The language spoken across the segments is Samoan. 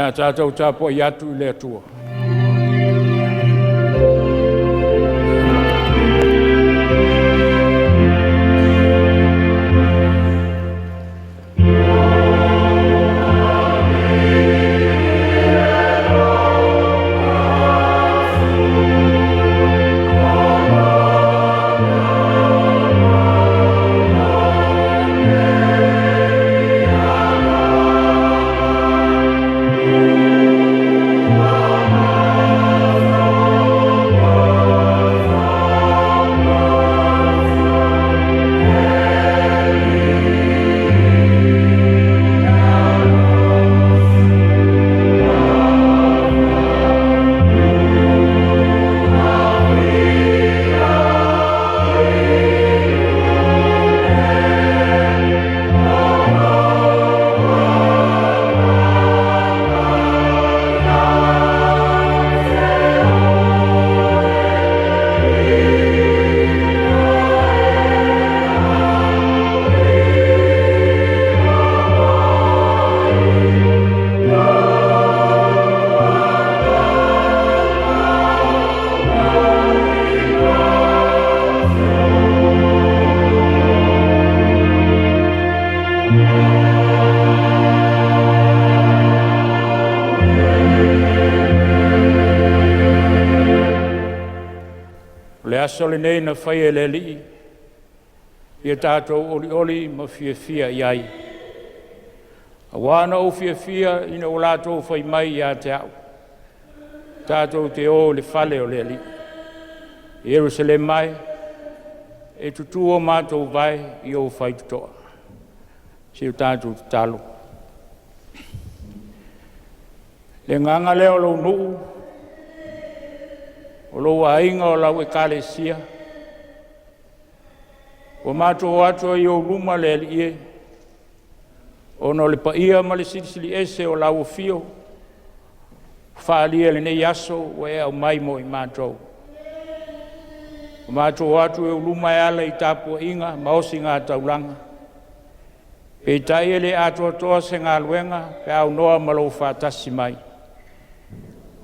Le a tatou tapuai atu i le Atua. O le aso lenei na faia e le Alii, ia tatou olioli ma fiafia i ai. Aua na ou fiafia ina ua latou fai mai ia te a'u, tatou te o i le fale o le Alii. Ierusalema e, e tutu o matou vae i ou faitotoa. Se i o tatou tatalo. Le agaga lea o lou nuu, o lou aiga, o lau ekalesia, ua matou o atu ai i ou luma le Alii e, ona o le paia ma le silisili ese o lau afio ua faaalia i lenei aso ua e aumai mo i matou. Ua matou o atu i ou luma e ala i tapuaiga ma osigataulaga, peitai e le atoatoa se galuega pe a aunoa ma lou faatasi mai.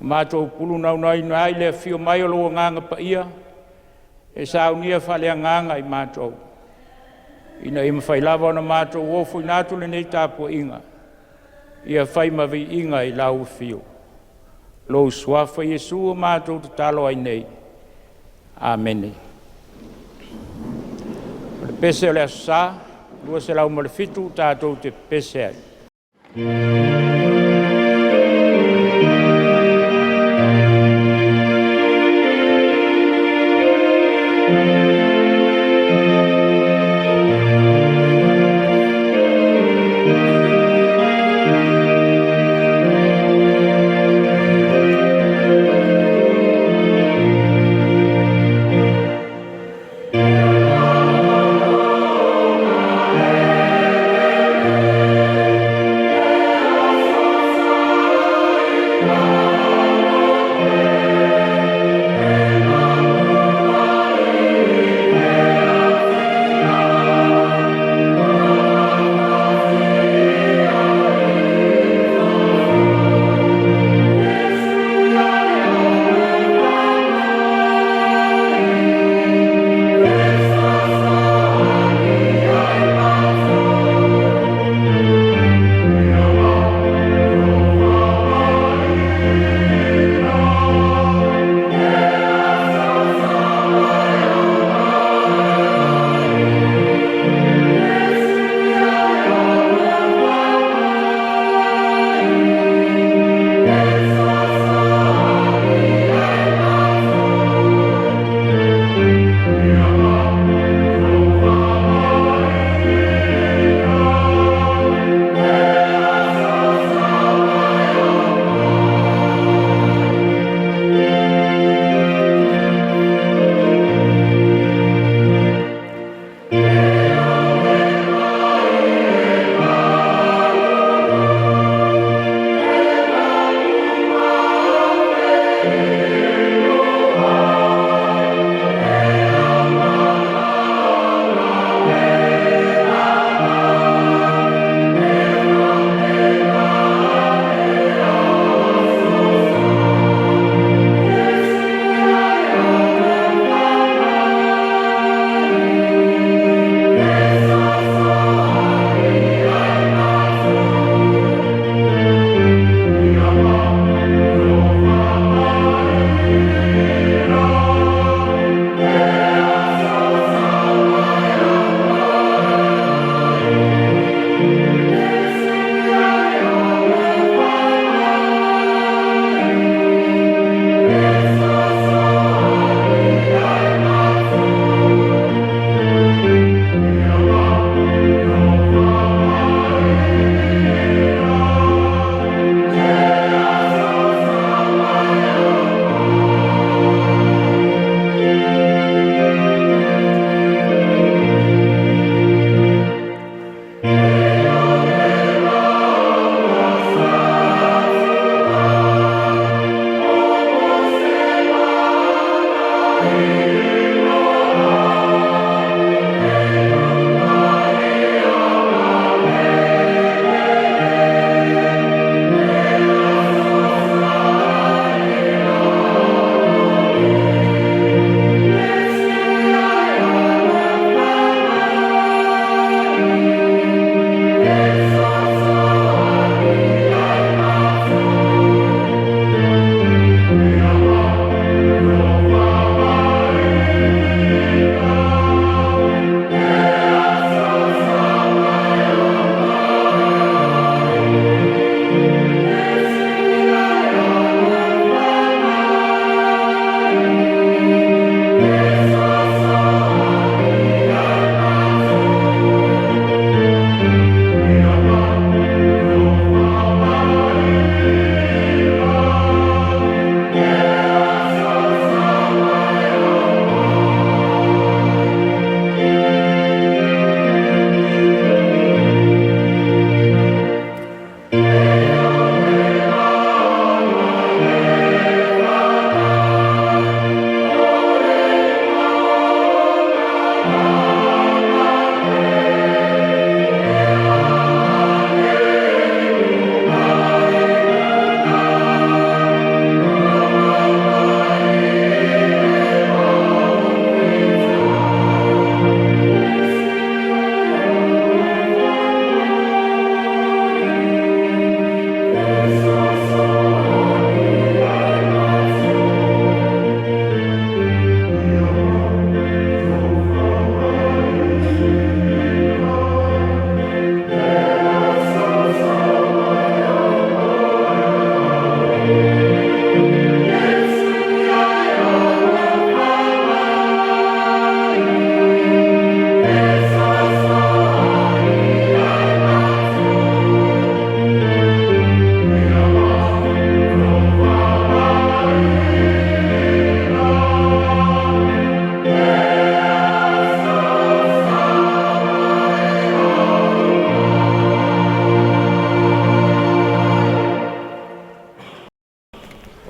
Ua matou pulunaunauna ai le afio mai o lou Agaga Paia e saunia faaleagaga i matou, ina ia mafai lava ona matou ofoina atu lenei tapuaiga, ia fai ma viiga i lau afio. Lou Suafa Iesu ua matou tatalo ai nei. Amene. O le pese o le Aso Sa 207 tatou te pepese ai.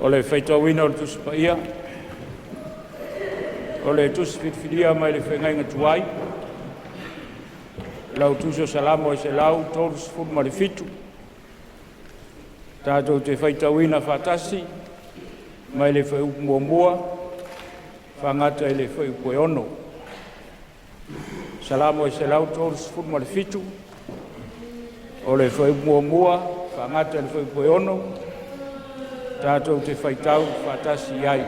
O le faitauina o le Tusi Paia, o le Tusi Filifilia mai le Feagaiga Tuai, lau Tusi o Salamo e 137, tatou te faitauina faatasi mai le fuaiupu 1 faagata i le fuaiupu e 6. Salamo e 137, o le fuaiupu 1 faagata i le fuaiupu e 6, tatou te faitau faatasi ai.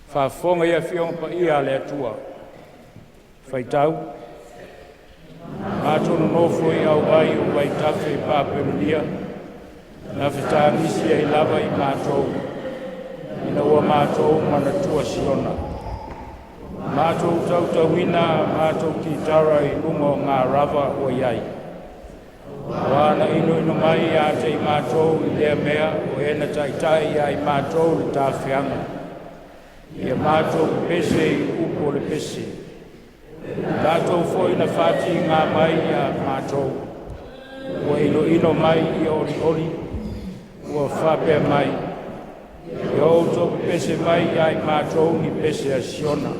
Faafofoga i Afioga Paia a le Atua, faitau: Matou nonofo i auai o vaitafe i Papelonia na fetagisi ai lava i matou ina ua matou manatua Siona. Matou tautauina a matou kitara i luga o garava ua i ai. Ua na inoino mai ia te i matou i lea mea o e na taitai ia i matou i le tafeaga, ia matou pepese i upu o le pese. O latou foi na faatiga mai ia matou, ua inoino mai ia olioli, ua faapea mai, “Ia outou pepese mai ia i matou ni pese a Siona.”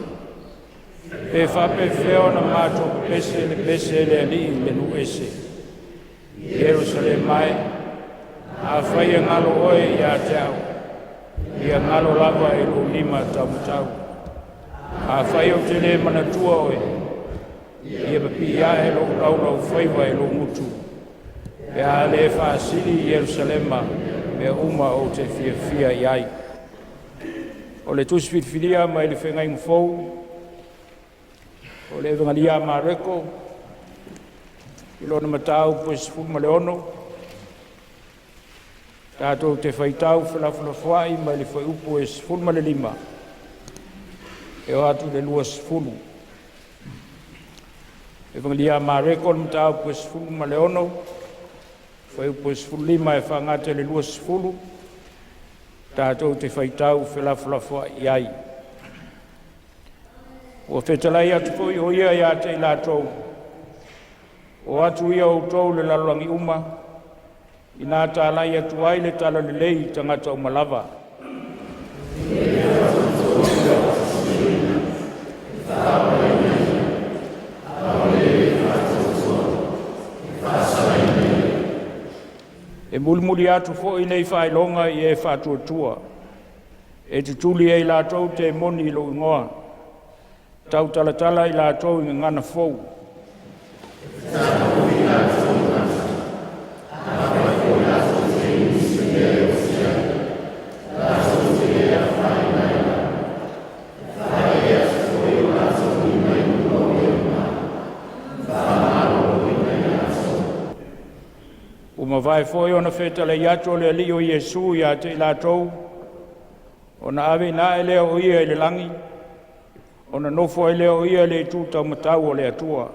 Pe faapefea ona matou pepese le pese a le Alii i le nuu ese? Ierusalema e, afai e galo oe ia te a'u, ia galo lava i lou limataumatau. Afai ou te le manatua oe, ia pipii ae lou laulaufaiva i lou gutu, pe a le faasili Ierusalema mea uma ou te fiafia i ai. O le Tusi Filifilia mai le Feagaiga Fou, o le Evegalia a Mareko i lona mataupu e 16, tatou te faitau felafolafoai mai le fuaiupu e 15 e oo atu i le 20. Evegalia a Mareko le mataupu e 16, fuaiupu e 15 e faagata i le 20, tatou te faitau felafolafoai ai. Ua fetalai atu foi o Ia ia te i latou, O atu ia outou i le lalolagi uma, ina talai atu ai le Talalelei i tagata uma lava. Mulimuli atu foi nei faailoga i e faatuatua, e tutuli ai latou temoni i lou igoa, tautalatala i latou i gagana fou. Ua mavae foi ona fetalai atu o le Alii o Iesu ia te i latou, ona aveina ae lea o Ia i le lagi, ona nofo ai lea o Ia i le itu taumatau o le Atua.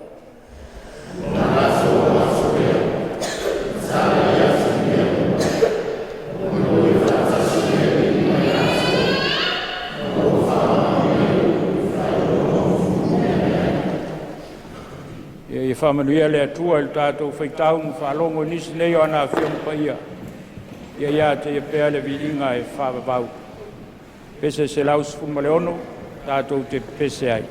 Ia faamanuia le Atua i le tatou faitau ma faalogo i nisi nei o ana Afioga Paia, ia ia te Ia pea le viiga e faavavau. Pese 116, tatou te pepese ai.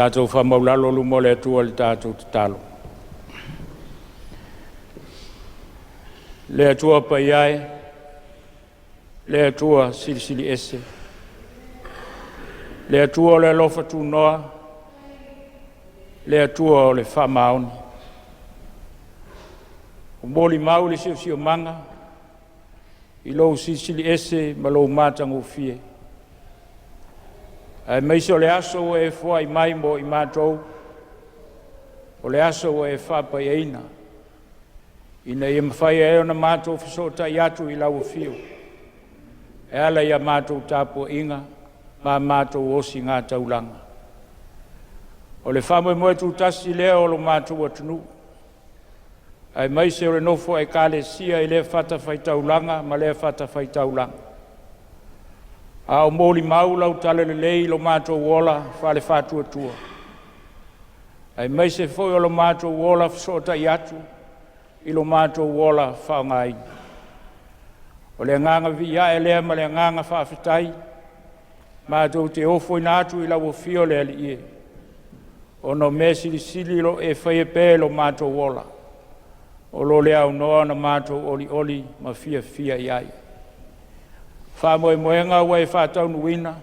Tatou faamaulalo luma o le Atua i le tatou tatalo. Le Atua paia e, le Atua silisili ese, le Atua o le alofa tunoa, le Atua o le faamaoni. Ua molimau le siosiomaga i lou silisili ese ma lou matagofie, aemaise o le aso ua e foai mai mo i matou, o le aso ua e faapaiaina, ina ia mafai ai ona matou fesootai atu i lau afio e ala i a matou tapuaiga ma a matou osigataulaga. O le faamoemoe tutasi lea o lo matou atunuu, aemaise o le nofo a Ekalesia i lea fatafaitaulaga ma lea fatafaitaulaga, a o molimau lau talalelei i lo matou ola faale-faatuatua, aemaise foi o lo matou ola fesootai atu i lo matou ola faaaogaina. O le agaga viia ae lea ma le agaga faafetai matou te ofoina atu i lau afio le Alii e, ona o mea silisili o lo o e faia pea i lo matou ola, o lo o le aunoa ona matou olioli ma fiafia i ai. Faamoemoega ua e faataunuuina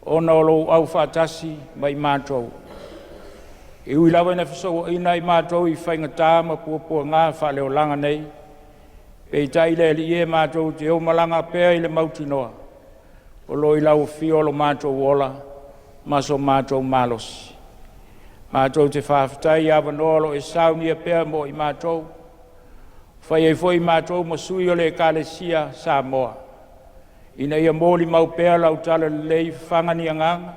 ona o lou aufaatasi ma i matou. E ui lava ina fesouaina i matou i faigata ma puapuaga faaleolaga nei, peitai le Alii e, matou te o malaga pea i le mautinoa o lo o i lau afio lo matou ola ma so matou malosi. Matou te faafetai i avanoa o lo o e saunia pea mo i matou, fai ai foi matou ma sui o le Ekalesia Samoa, ina ia molimau pea lau talalelei, fafaga ni agaga,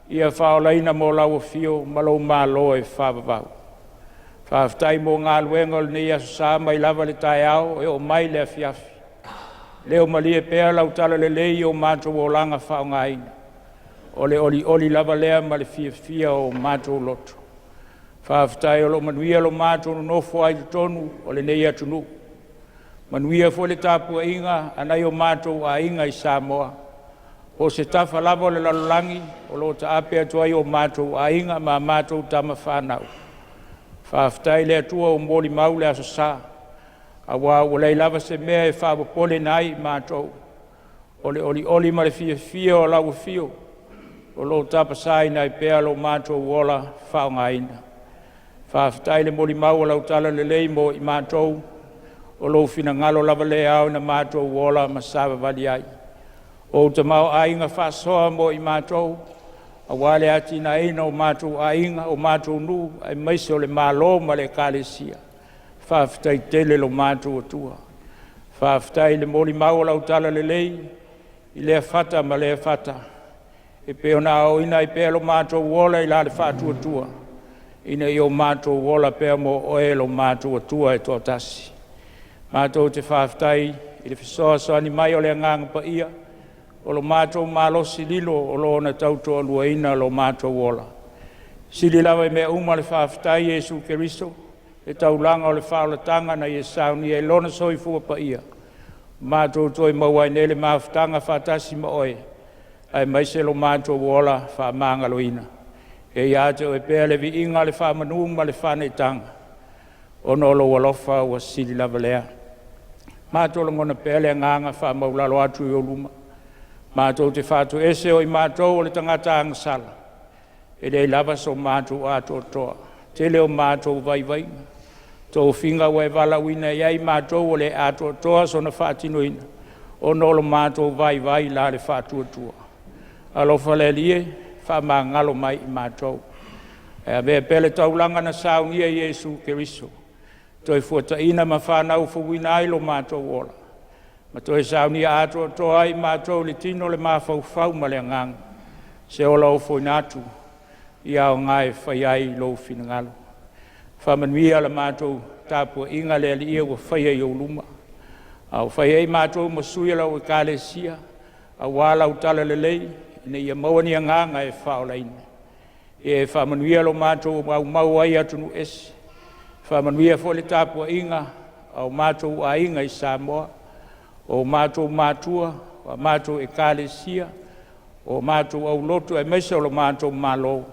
ia faaolaina mo lau afio ma lou malo e faavavau. Faafetai mo galuega o lenei aso sa mai lava i le taeao e oo mai i le afiafi. Leo malie pea lau talalelei i o matou olaga faaaogaina. O le olioli lava lea ma le fiafia o matou loto. Faafetai o lo o manuia lo matou nonofo ai i totonu o lenei atunuu. Manuia foi le tapuaiga a nai o matou aiga i Samoa, po o se tafa lava o le lalolagi o lo o taape atu ai o matou aiga ma a matou tama fanau. Faafetai i le Atua ua molimau le aso Sa, aua ua leai lava se mea e faapopoleina ai i matou, o le olioli ma le fiafia o lau afio o lo o tapasaina ai pea lo matou ola faaaogaina. Faafetai i le molimau o lau talalelei mo i matou, o lou finagalo lava lea e ao ina matou ola ma savavali ai. O ou tamaoaiga faasoa mo i matou, aua le atinaeina o matou aiga, o matou nuu, aemaise o le Malo ma le Ekalesia. Faafetai tele i lo matou Atua. Faafetai i le molimau o lau talalelei i lea fata ma lea fata, e pei ona aoina ai pea lo matou ola i la le faatuatua, ina ia o matou ola pea mo Oe lo matou Atua e toatasi. Matou te faafetai i le fesoasoani mai o le Agaga Paia, o lo matou malosi lilo o lo o na tautoaluaina lo matou ola. Sili lava i mea uma le faafetai Iesu Keriso, le taulaga o le faaolataga na ia saunia i Lona soifua paia, matou toe maua ai nei le mafutaga faatasi ma Oe, aemaise lo matou ola faamagaloina. E ia te Oe pea le viiga, le faamanu ma le faaneetaga, ona o lou alofa ua sili lava lea. Matou lagona pea le agaga faamaualalo atu i ou luma, matou te faatoese o i matou o le tagata agasala, e leai lava so matou atoatoa, tele o matou vaivaiga, tofiga ua e valaauina i ai matou ua le atoatoa sona faatinoina, ona o lo matou vaivai la le faatuatua. Alofa le Alii e, faamagalo mai i matou. Ae avea pea le taulaga na saunia e Iesu Keriso, Toefuataiga ma fanau fouina ai lo matou ola, ma toe saunia atoatoa ai i matou i le tino, le mafaufau ma le agaga, se ola ofoina atu ia aoga e fai ai lou finagalo. Faamanuia la matou tapuaiga le Alii e ua faia i ou luma, a o fai ai matou ma sui o lau Ekalesia, aua lau talalelei, ina ia maua ni agaga e faaolaina. Ia e faamanuia lo matou aumau ai i atunuu ese, faamanuia foi le tapuaiga a o matou aiga i Samoa, o matou matua, o matou ekalesia, o matou aulotu aemaise o lo matou malo.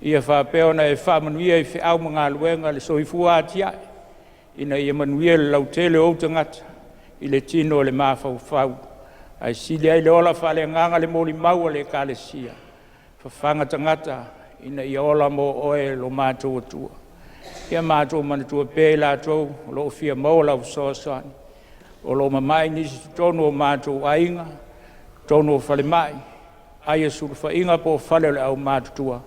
Ia faapea ona e faamanuia i feau ma galuega le soifua atiae ina ia manuia le lautele o ou tagata i le tino e le mafaufau, ae sili ai le ola faaleagaga le molimau a le Ekalesia, fafaga tagata ina ia ola mo Oe lo matou Atua. Ia matou manatua pea i latou o lo o fia maua lau fesoasoani, o lo o mamai nisi i totonu o matou aiga, totonu o falemai, ai o sulufaiga po o fale o le aumatutua,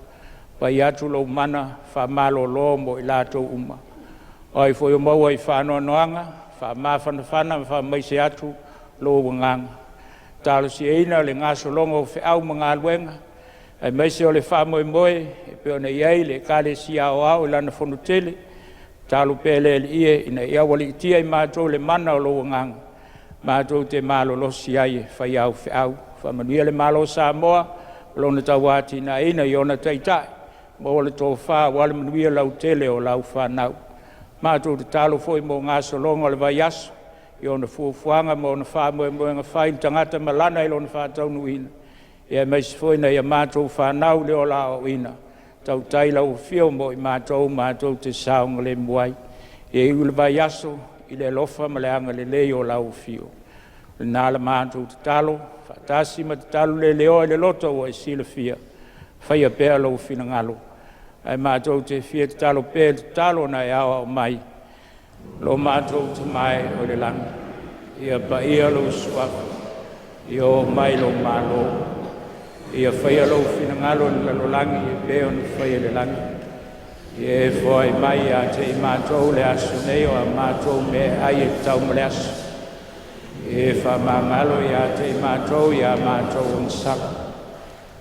pai atu lou mana faamalolo mo i latou uma. O ai foi o maua i faanoanoaga, faamafanafana ma faamaise atu lou agaga. Talosiaina le gasologa o feau ma galuega aemaise o le faamoemoe e pei ona i ai le Ekalesia Aoao i lana fonotele, tatalo pea le Alii e ina ia aualiitia i matou i le mana o lou Agaga matou te malolosi ai e fai au feau. Faamanuia le Malo o Samoa i lona tauatiaeina i ona taitai, maua le tofa aua le manuia lautele o lau fanau. Matou tatalo foi mo gasologa o le vaiaso i ona fuafuaga ma ona faamoemoega fai, le tagata ma lana i lona faataunuuina, aemaise foi nai a matou fanau i le ola aoaoina. Tautai lau afio mo i matou matou te saogalemu ai. Ia iu le vaiaso i le alofa ma le agalelei o lau afio. O lena la matou tatalo faatasi ma tatalo le leoa i le loto ua e silafia, faia pea lou finagalo. Ae matou te fia tatalo pea i le tatalo na e aoao mai, lo matou Tama e oi le lagi, ia paia lou Suafa, ia oo mai lou malo, ia faia lou finagalo i le lalolagi e pei ona faia i le lagi. Ia e foai mai ia te i matou i le aso nei o a matou meaai e tatau mo le aso. Ia e faamagalo ia te i matou i a matou agasala,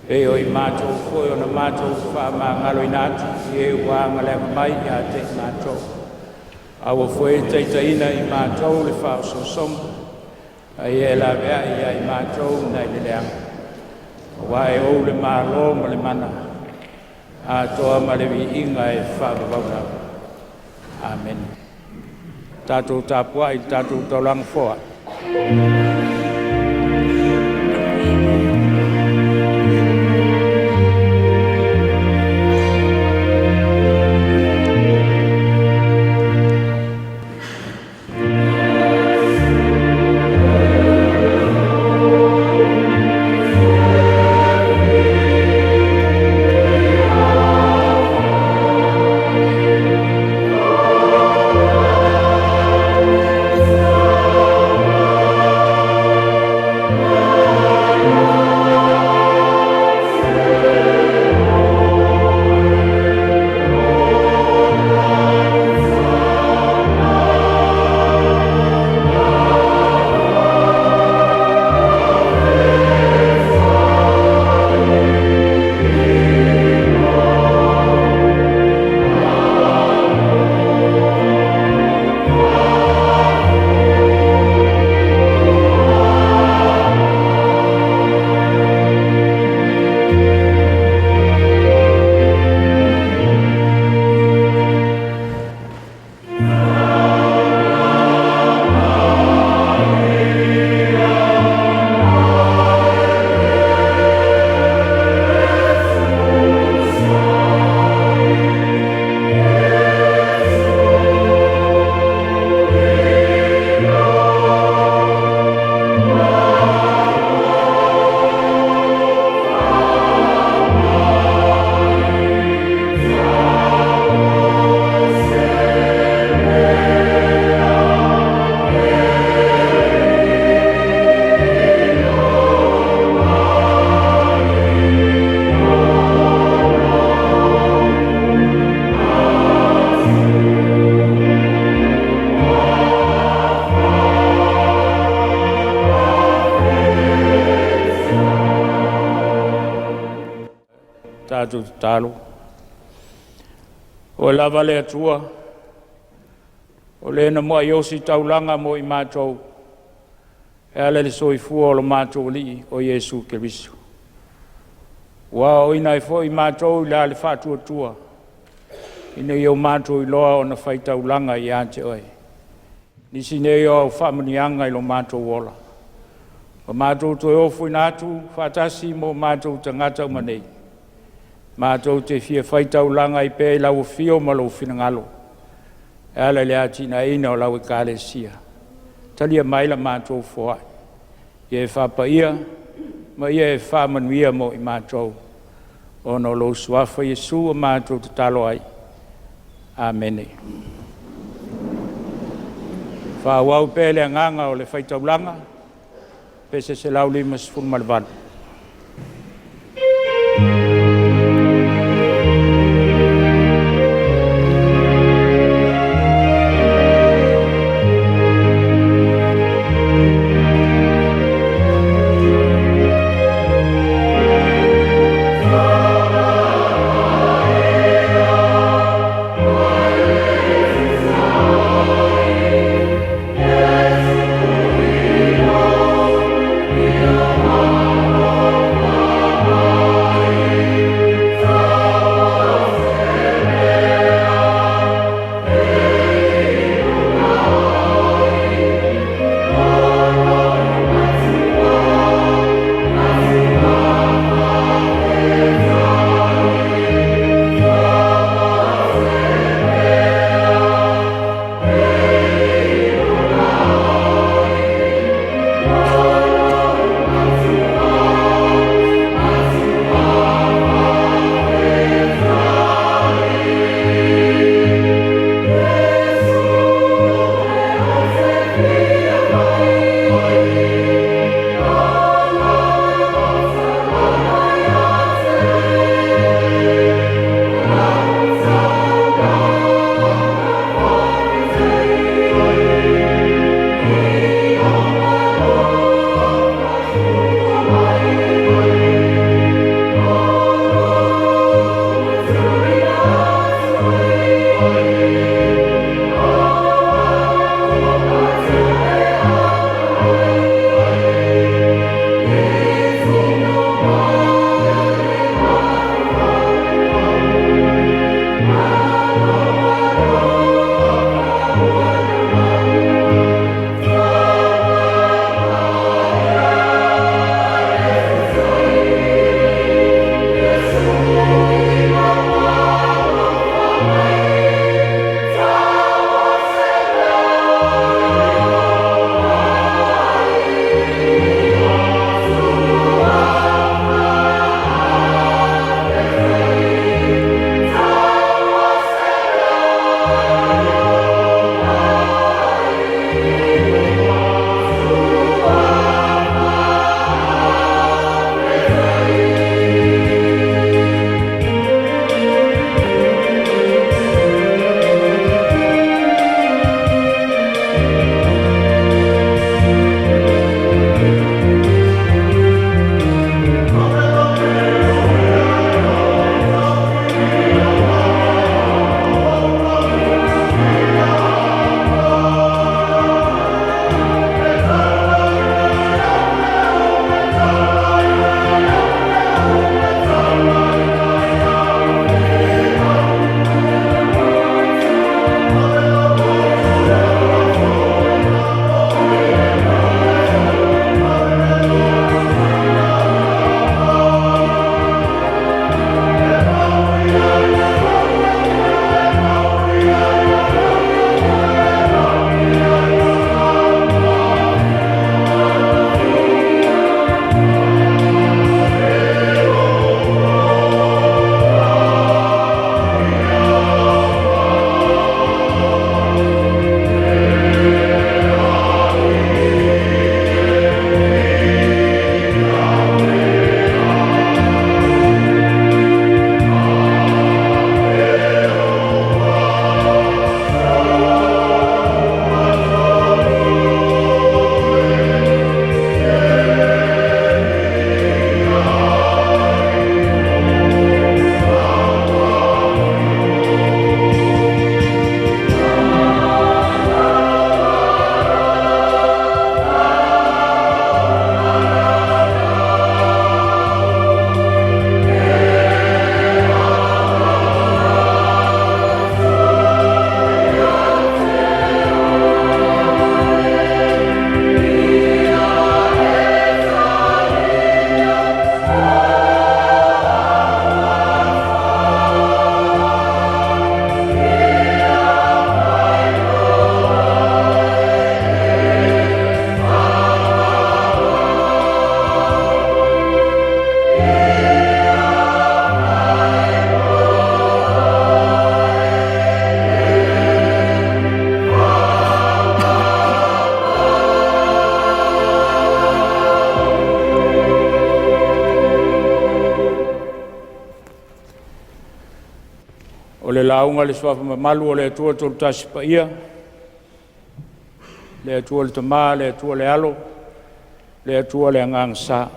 e pei o i matou foi ona matou faamagaloina atu i e ua agaleaga mai ia te i matou. Aua foi ne i taitaiina i matou i le faaosoosoga, a ia e laveai ia i matou mai le leaga, aua e ou le malo ma le mana, atoa ma le viiga e faavavau lava. Amene. Tatou tapuai i le tatou taulaga foai. Tatou tatalo. Oe lava le Atua o Le na muai ositaulaga mo i matou e ala i le soifua o lo matou Alii o Iesu Keriso, ua aoaoina ai foi matou i la le faatuatua, ina ia o matou iloa ona faitaulaga ia te Oe. Nisi nei o au faamanuiaga i lo matou ola, ua matou toe ofoina atu faatasi ma o matou tagata uma nei, Matou te fia faitaulaga ai pea i lau afio ma lou finagalo e ala i le atinaeina o lau Ekalesia. Talia mai la matou foai, ia e faapaia ma ia e faamanuia mo i matou, ona o lou suafa Iesu ua matou tatalo ai. Amene. Faaauau pea le agaga o le faitaulaga, pese 158. lauga i le Suafa mamalu o le Atua Toolutasi Paia, le Atua le Tama, le Atua le Alo, le Atua le Agaga Sa.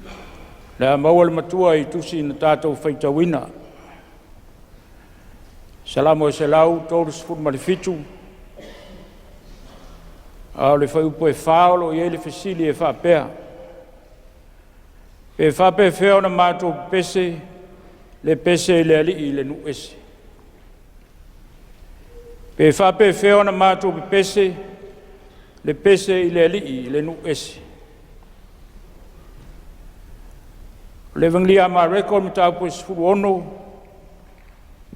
O le a maua le matua i tusi na tatou faitauina. Salamo e 137, a o le fuaiupu e 4 o lo o i ai le fesili e faapea, pe faapefea ona matou pepese le pese i le Alii i le nuu ese? Pe faapefea ona matou pepese le pese i le Alii i le nuu ese? O le Evagelia a Mareko o le mataupu e 16,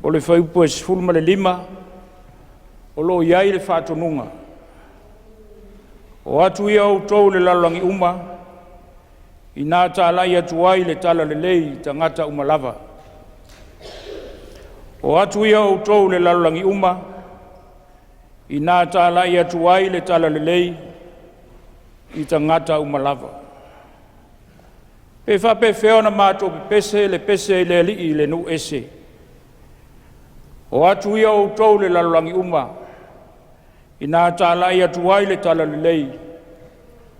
o le fuaiupu e 15, o lo o i ai le faatonuga. O atu ia outou i le lalolagi uma, ina talai atu ai le talalelei i tagata uma lava. O atu ia outou i le lalolagi uma, ina talai atu ai le talalelei i tagata uma lava. Pe faapefea ona matou pepese le pese i le Alii i le nuu ese? O atu ia outou i le lalolagi uma, ina talai atu ai le talalelei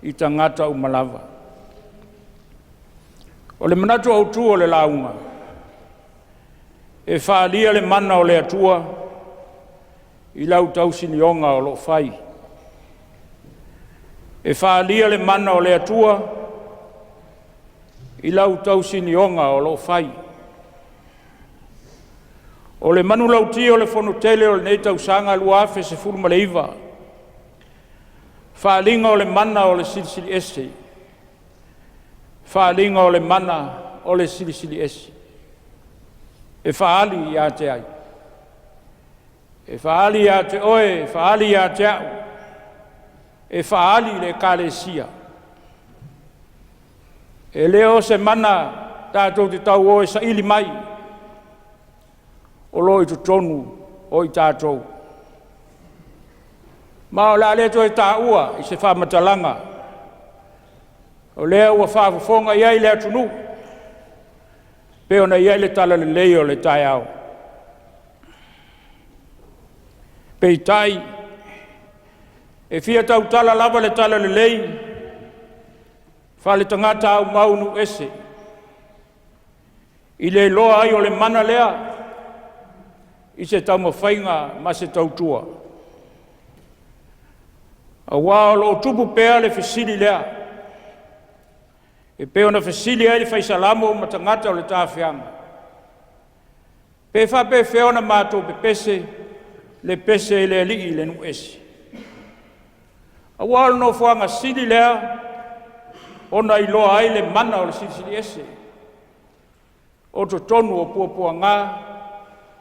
i tagata uma lava. O le manatu autu o le lauga, e faaalia le mana o le Atua i lau tausinioga o lo o fai. E faaalia le mana o le Atua i lau tausinioga o lo o fai. O le manulauti o le Fonotele o lenei tausaga 2019, faaaliga o le mana o le Silisili Ese, faaaliga o le mana o le Silisili Ese. E faaali ia te ai? E faaali ia te oe, e faaali ia te au, e faaali i le Ekalesia. E le o se mana tatou te tau o e saili mai, o lo o i totonu o i tatou. Ma o le a le toe taua i se faamatalaga, o lea ua faafofoga i ai le atunuu, pei ona i ai le talalelei o le taeao. Peitai, e fia tautala lava le talalelei faaletagata aumau nuu ese, i le iloa ai o le mana lea i se taumafaiga ma se tautua. Aua o lo o tupu pea le fesili lea, e pei ona fesili ai le Fai Salamo ma tagata o le tafeaga, pe faapefea ona matou pepese le pese i le Alii i le nuu ese? Aua o le nofoaga sili lea ona iloa ai le mana o le Silisili Ese, o totonu o puapuaga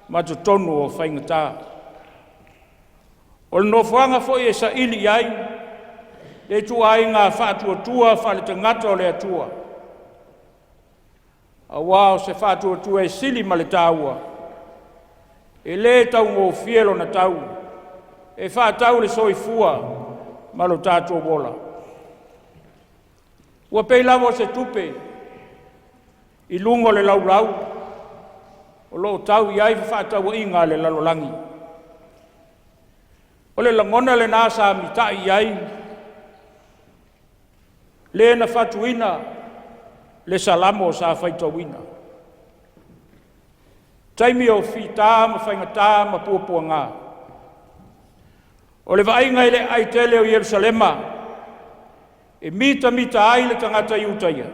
ma totonu o faigata. O le nofoaga foi e saili i ai le ituaiga faatuatua faaletagata o le Atua, aua o se faatuatua e sili ma le taua, e le taugofie lona tau, e faatau le soifua ma lo tatou ola. Ua pei lava o se tupe i luga o le laulau o lo o tau i ai fefaatauaiga a le lalolagi. O le lagona lena sa mitai i ai le na fatuina le salamo sa faitauina. Taimi o fita ma faigata ma puapuaga. O le vaaiga i le aai tele o Ierusalema e mitamita ai le tagata Iutaia,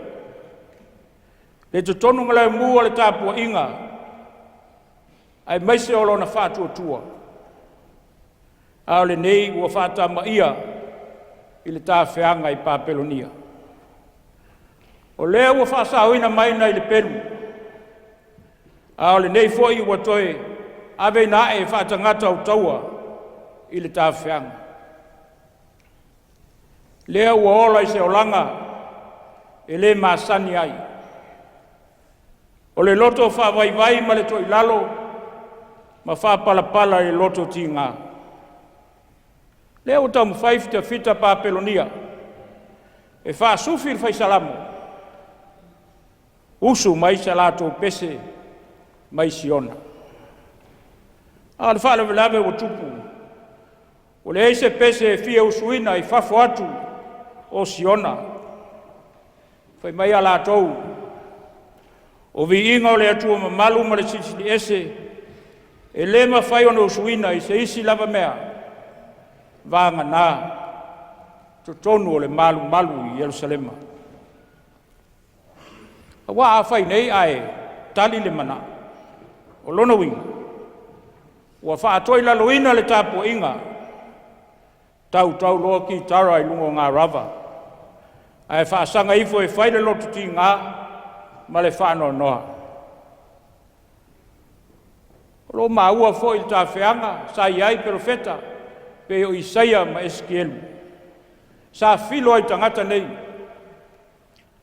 le totonugalemu o le tapuaiga aemaise o lona faatuatua, a o lenei ua faatamaia i le tafeaga i Papelonia. O lea ua faasaoina mai nai le pelu, a o lenei foi ua toe aveina ae faatagata o taua i le tafeaga. Lea ua ola i se olaga e le masani ai. O le loto faavaivai ma le toilalo ma faapalapala i le loto tiga. Lea ua taumafai fitafita Papelonia e faasufi le fai Salamo, usu mai se latou pese. mai Siona. A o le faalavelave ua tupu, ua leai se pese e fia usuina i fafo atu o Siona. Fai mai a latou, o viiga o le Atua mamalu ma le Silisili Ese, e le mafai ona usuina i se isi lava mea, vagana totonu o le malumalu i Yerusalema. Aua a fai nei ae tali le manao, o lona uiga, ua faatoilaloina le tapuaiga, tautau loa kitara i luga o garava, ae faasaga ifo e fai le loto tiga ma le faanoanoa. O lo o maua foi le tafeaga sa i ai perofeta, pei o Isaia ma Esikielu, sa filo ai i tagata nei,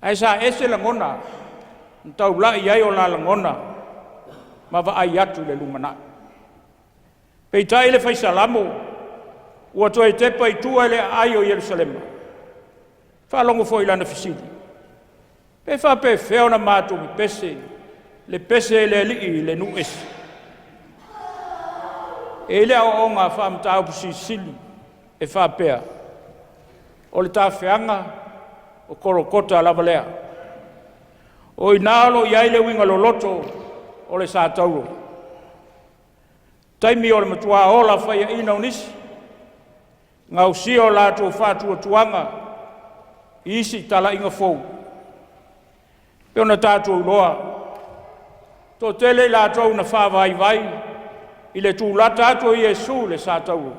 ae sa ese lagona na taulai i ai o la lagona ma vaai atu i le lumanai. Peitai le fai Salamo ua toe tepa i tua i le aai o Yerusalema. Faalogo foi i lana fesili, pe faapefea ona matou pepese le pese i le Alii i le nuu ese? E i ai le aoaoga faa-Mataupu Silisili e faapea, o le tafeaga o Kolokota lava lea. O i ina o lo o i ai le uiga loloto o le satauro. Taimi o le matua ola faiaina o nisi, gausia o latou faatuatuaga i isi talaiga fou. E pei ona tatou iloa, toatele i latou na faavaivai i le tulata atu o Iesu i le satauro,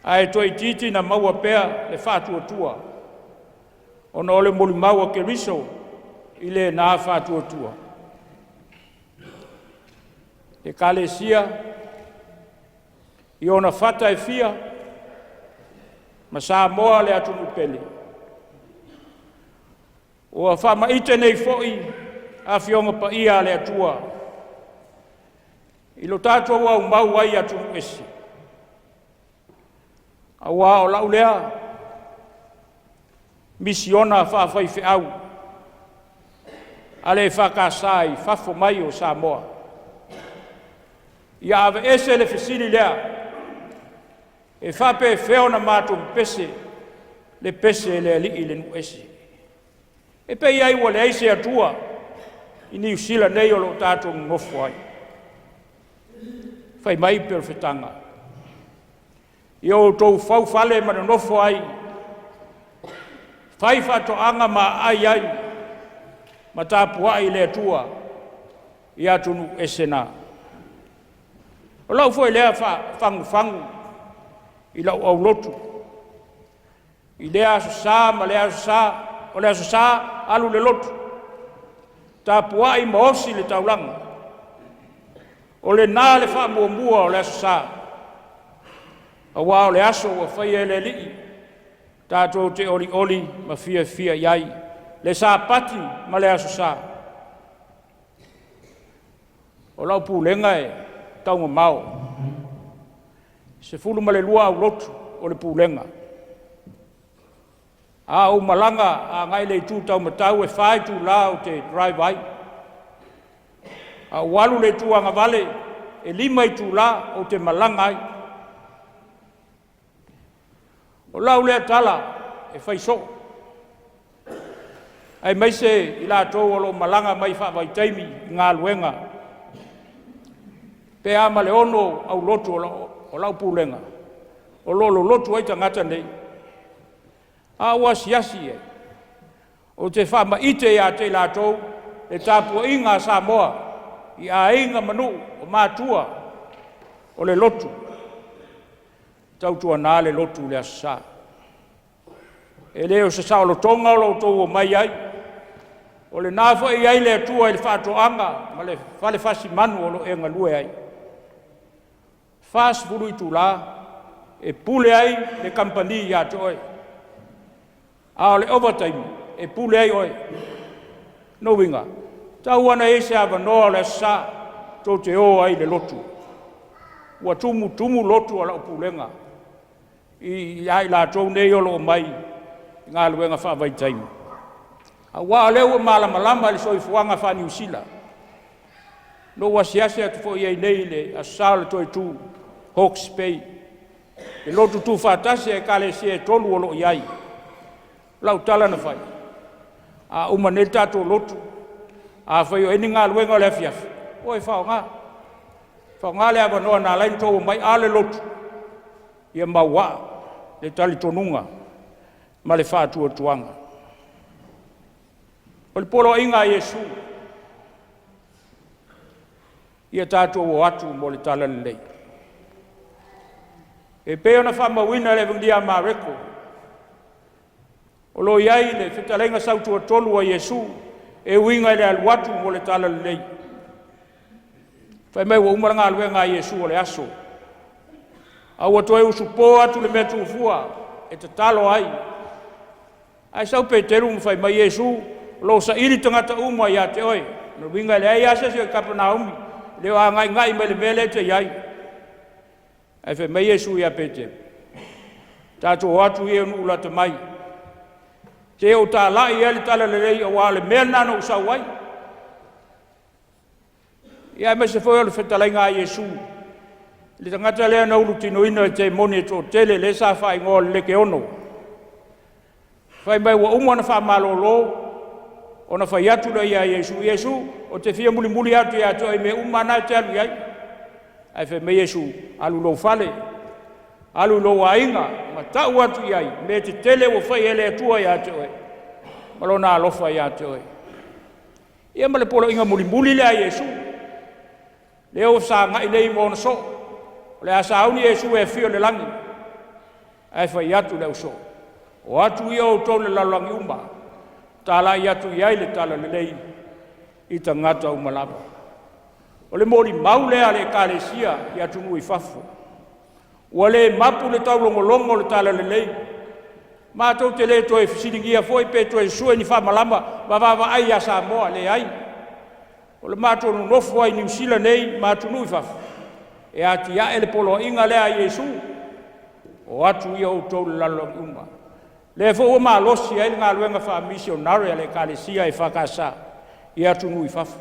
ae toaitiiti na maua pea le faatuatua ona o le molimau a Keriso i lena faatuatua. Ekalesia i ona fata e fia ma Samoa le atunuu pele. Ua faamaite nei foi Afioga Paia a le Atua i lo tatou aumau ai i atunuu ese, aua o lau lea misiona faafaifeau a le EFKS i fafo mai o Samoa. Ia aveese le fesili lea, e faapefea ona matou pepese le pese i le Alii i le nuu ese? E pei ai ua leai se Atua i Niu Sila nei o lo o tatou nonofo ai. Fai mai perofetaga, ia outou faufale ma nonofo ai, fai faatoaga ma aai ai, ma tapuai i le Atua i atunuu ese na. O lau foi lea fagufagu i lau aulotu, i lea Aso Sa ma lea Aso Sa, o le Aso Sa alu i le lotu, tapuai ma osi le taulaga. O lena le faamuamua o le Aso Sa, aua o le aso ua faia e le Alii, tatou te olioli ma fiafia i ai, le Sapati ma le Aso Sa. O lau pulega e taumamao, 12 aulotu o le pulega. A ou malaga agai i le itu tau Matau e 4 itula ou te drive ai. A ou alu i le itu agavale, e 5 itula ou te malaga ai. O lau lea tala e fai soo, aemaise i latou o lo o malaga mai faavaitaimi i galuega, pe a ma le 6 aulotu o lau pulega o lo o lolotu ai tagata nei. A ou asiasi i ai, ou te faamaite ia te i latou le tapuaiga a Samoa i aiga ma nuu, o matua, o le lotu. Tautuana le lotu i le Aso Sa. E le o se saolotoga lo outou omai ai, o lena foi e i ai le Atua i le faatoaga ma le fale fasimanu o lo o e galue ai. 40 itula e pule ai le kamupani ia te oe, a o le ovataimi e pule ai oe. Lona uiga, e tatau lava ona i ai se avanoa o le Aso Sa tou te o ai i le lotu. Ua tumutumu lotu a lau pulega ia i latou nei o lo o omai i galuega faavaitaimi, aua o lea ua malamalama i le soifuaga faa-Niu Sila. Na ou asiasi atu foi i ai nei i le Aso Sa o le toe 2, Hawkes Bay, i lotu tuufaatasi a Ekalesia e 3 o lo o i ai. O lau tala na fai, a uma nei le tatou lotu, afai o i ai ni galuega o le afiafi, o e faaaoga. Faaaoga le avanoa na ala ai ona outou omai, a o le lotu, ia mauaa le talitonuga ma le faatuatuaga. O le poloaiga a Iesu, ia tatou o atu mo le talalelei. E pei ona faamauina i le Avegia a Mareko, o lo o i ai le fetalaiga sautuatolu a Iesu e uiga i le alu atu mo le talalelei. Fai mai ua uma le galuega a Iesu o le aso, a ua toe usupo atu i le mea tuufua e tatalo ai. Ae sau Peteru ma fai mai, Iesu, o lo o saili tagata uma ia te oe. O lona uiga e leai lava se isi o Kapenaume e le o agaigai mai i le mea lea e te i ai. Ae fai mai Iesu ia Peteru, tatou o atu ia i nuu lata mai, se i ou talai ai le talalelei aua o le mea lena na ou sau ai. Ia aemaise foi o le fetalaiga a Iesu i le tagata lea na ulutinoina e temone e toatele lea sa faaigoa o le Lekeono. Fai mai ua uma ona faamalolo, ona fai atu lea ia Iesu, Iesu, ou te fia mulimuli atu ia te oe i mea uma lava na e te alu i ai. Ae fai mai Iesu, alu i lou fale, alu i lou aiga ma tau atu i ai mea tetele ua faia e le Atua ia te oe ma Lona alofa ia te oe. Ia ma le poloaiga mulimuli lea a Iesu, lea ua fesagai nei ma ona soo, o le a sauni Iesu e afio i le lagi, ae fai atu le ausoo, o atu ia outou i le lalolagi uma, talai atu i ai le talalelei i tagata uma lava. O le molimau lea a le Ekalesia i atunuu i fafo, ua le mapu le taulogologo o le talalelei. Matou te le toe fesiligia foi pe toe sue ni faamalama ma vaavaai ia Samoa, leai. O le matou nonofo ai i Niu Sila nei ma atunuu i fafo, e atiae le poloaiga lea a Iesu, o atu ia outou i le lalolagi uma. O lea foi ua malosi ai le galuega faamisionare a le Ekalesia EFKS i atunuu i fafo,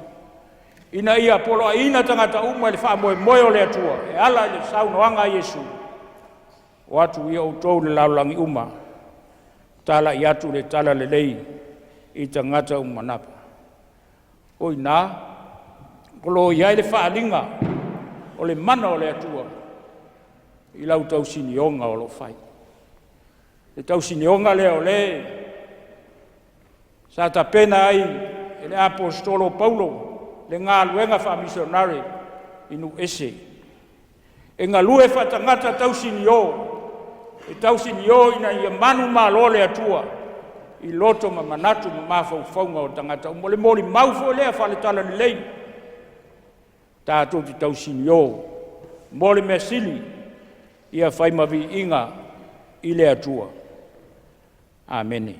ina ia poloaiina tagata uma i le faamoemoe o le Atua e ala i le saunoaga a Iesu, o atu ia outou i le lalolagi uma, talai atu le talalelei i tagata uma lava. O i ina o lo o i ai le faaaliga o le mana o le Atua i lau tausinioga o lo o fai. Le tausinioga lea o lea sa tapena ai e le aposetolo o Paulo le galuega faamisionare i nuu ese. E galue faatagata tausinio, e tausinio ina ia manumalo le Atua i loto ma manatu ma mafaufauga o tagata uma. O le molimau foi lea faale-talalelei, tatou te tausinio mo le mea sili, ia fai ma viiga i le Atua. Amene.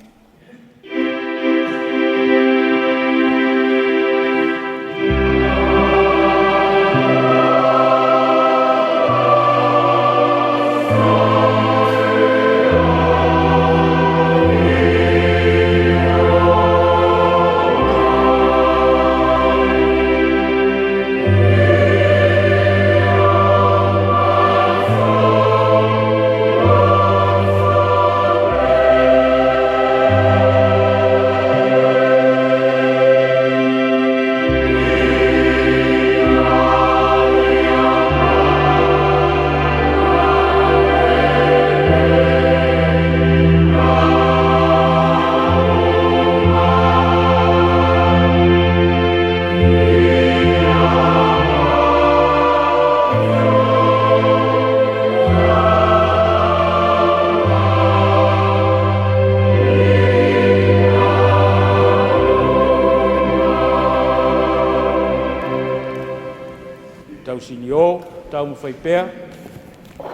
Tausinio, taumafai pea,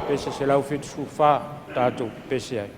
pese 174 tatou pepese ai.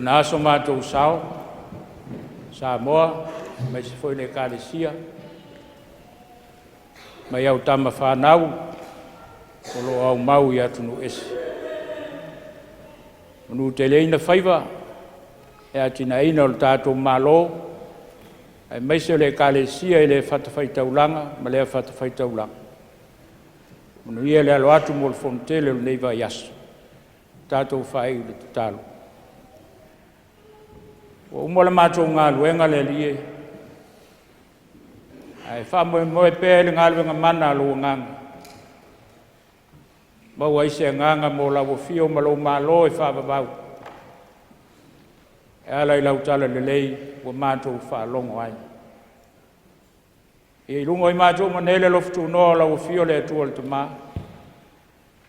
Na so matou sao, Samoa aemaise foi le Ekalesia mai au tama fanau o lo o aumau i atunuu ese. Manuteleina faiva i le atinaeina o le tatou Malo aemaise o le Ekalesia i lea fatafaitaulaga ma lea fatafaitaulaga. Manuia le alo atu mo le fonotele o lenei vaiaso. Tatou faaiu i le tatalo. Ua uma le matou galuega le Alii e, ae faamoemoe pea i le galuega mana a lou Agaga e maua ai se agaga mo lau afio ma lou malo e faavavau e ala i lau talalelei ua matou faalogo ai. Ia i luga o i matou uma nei le alofa tunoa o lau Afio le Atua le Tama,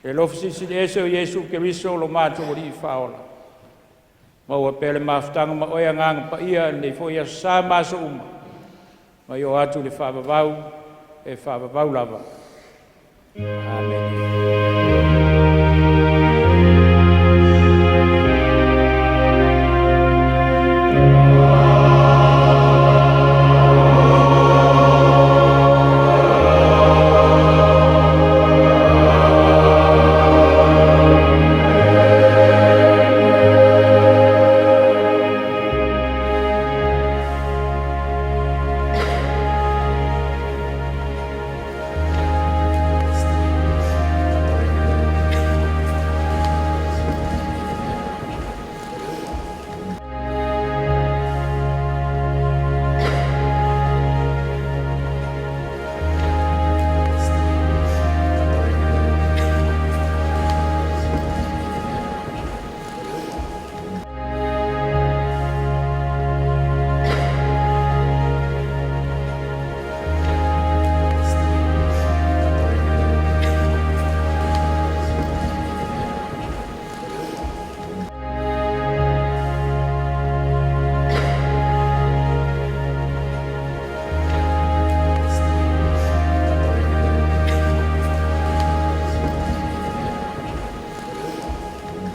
le alofa Silisili Ese o Iesu Keriso lo matou Alii Faaola, maua pea le mafutaga ma Oe Agaga Paia i lenei foi Aso Sa ma aso uma, mai oo atu i le faavavau e faavavau lava. Amene.